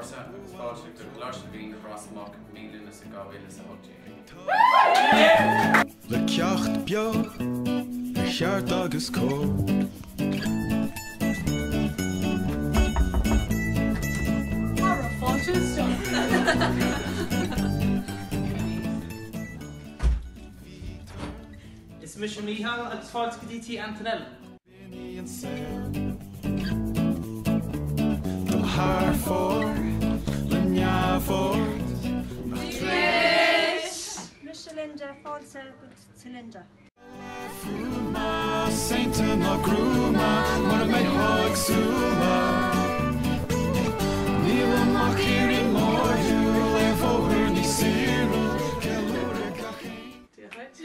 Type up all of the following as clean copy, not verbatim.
Fhórsa agus fáilte go Coláiste Mhín Ros Muc mí Lúnasa 2018. Le ceacht beag ar cheart agus cóir. Cara, fáilte isteach. Is mise Mícheál agus fáilte go dtí Tí Antonella. Dul thar fóir le neamhord nach Mise Linda, fáilte go Tí Linda. Saonta ná gruama mura mbeifeá ag súil le. Nílim ach iarraidh mórshiúl ar bhóthar níos saoire, ceiliúradh gach aon. Dia dhuit.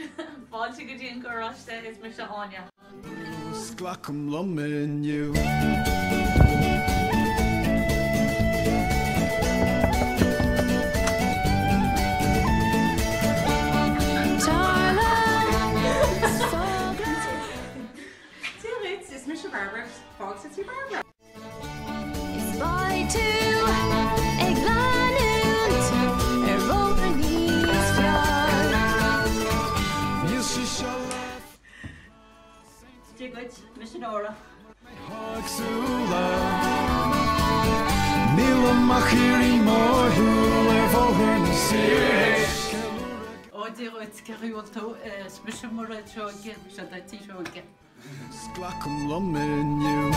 Fáilte go dtí an garáiste, is mise Áine. 'S glacaim liom inniu. Dia dhuit, is mise Barbara, fáilte tí Barbara. Is beidh tú ag leanúint ar bhóthar níos fearr. Níl sí seo le Dia dhuit, mise Nóra. ag súil le. Nílim ach iarraidh mórshiúl ar bhóthar níos saoire. Ó Dia dhuit, cén chaoi a bhfuil tú? Is mise Mairéad Seoige, seo duit Tí Seoige. 'S glacaim liom inniu.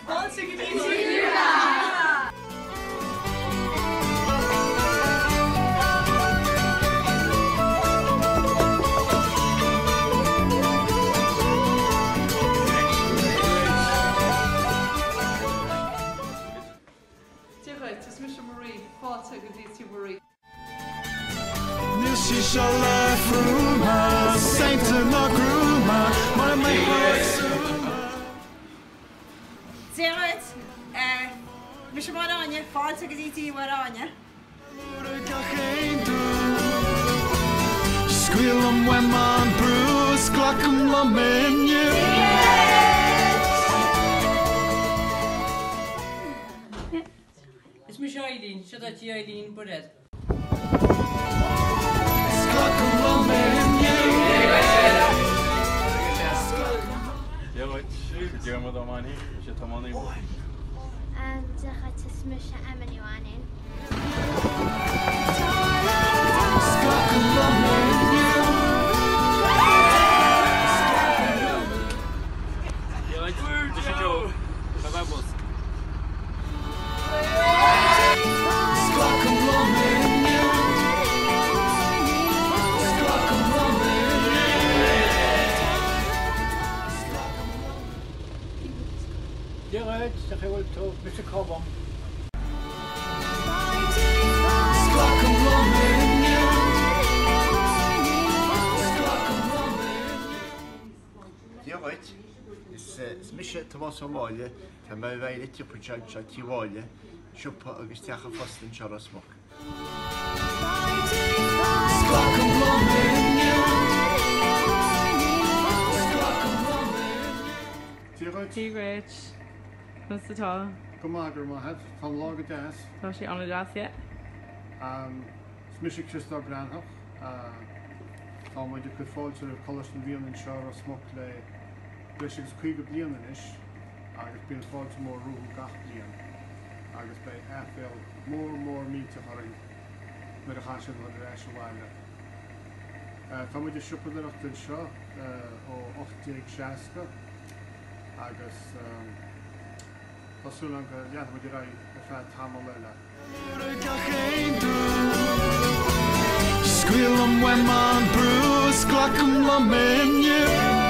Fáilte go dtí Tí Linda! Dia dhuit, is mise Marie, fáilte go dtí Tí Marie. Níl sí seo le fruma, saonta ná gruama, mura mbeifeá ag súil le. Dia dhuit, mise Máire Áine, fáilte go dtí Tí Mháire Áine. Ceiliúradh gach aon dúil. Scaoilim uaim an brú is glacaim liom inniu. Is mise Eileen, seo duit Tí Eileen Bairéad. Is glacaim liom inniu. Dia dhuit, Diarmuid Ó Mainnín, is é tiománaí. Dia dhuit, is mise Emma Ní Mhainín. Is glacaim liom inniu. Dia dhuit, mise Joe, bye bye bus. Is glacaim liom inniu. Is glacaim liom inniu. Dia dhuit, cén chaoi a bhfuil tú, mise Colm. Is glacaim liom inniu. Is glacaim liom inniu. Dia dhuit, is mise Tomás Ó Máille, tá mé i bhfeighil an tsiopa anseo, anseo Tí Mháille, siopa agus teach an phosta anseo i Ros Muc. Is glacaim liom inniu. Is glacaim liom inniu. Dia dhuit. Dia dhuit. Conas atá? Go maith, go raibh maith agat. Tá an lá go deas. Tá sé an-deas, yeah. Is mise Criostóir Breathnach. Tá muid ag cur fáilte roimh Coláiste na bhFiann anseo i Ros Muc le breis agus 50 bliain anois agus bíonn fáilte mór rompu gach bliain agus beidh aiféal mór mór millteach orainn nuair a chaithfidh siad a dhul ar ais abhaile. Tá muid ag siopadóireacht anseo ó 1860 agus tá súil agam go leanfaidh muid ar aghaidh ar feadh tamall eile. Ceiliúradh gach aon dúil. Scaoilim uaim an brú is glacaim liom inniu.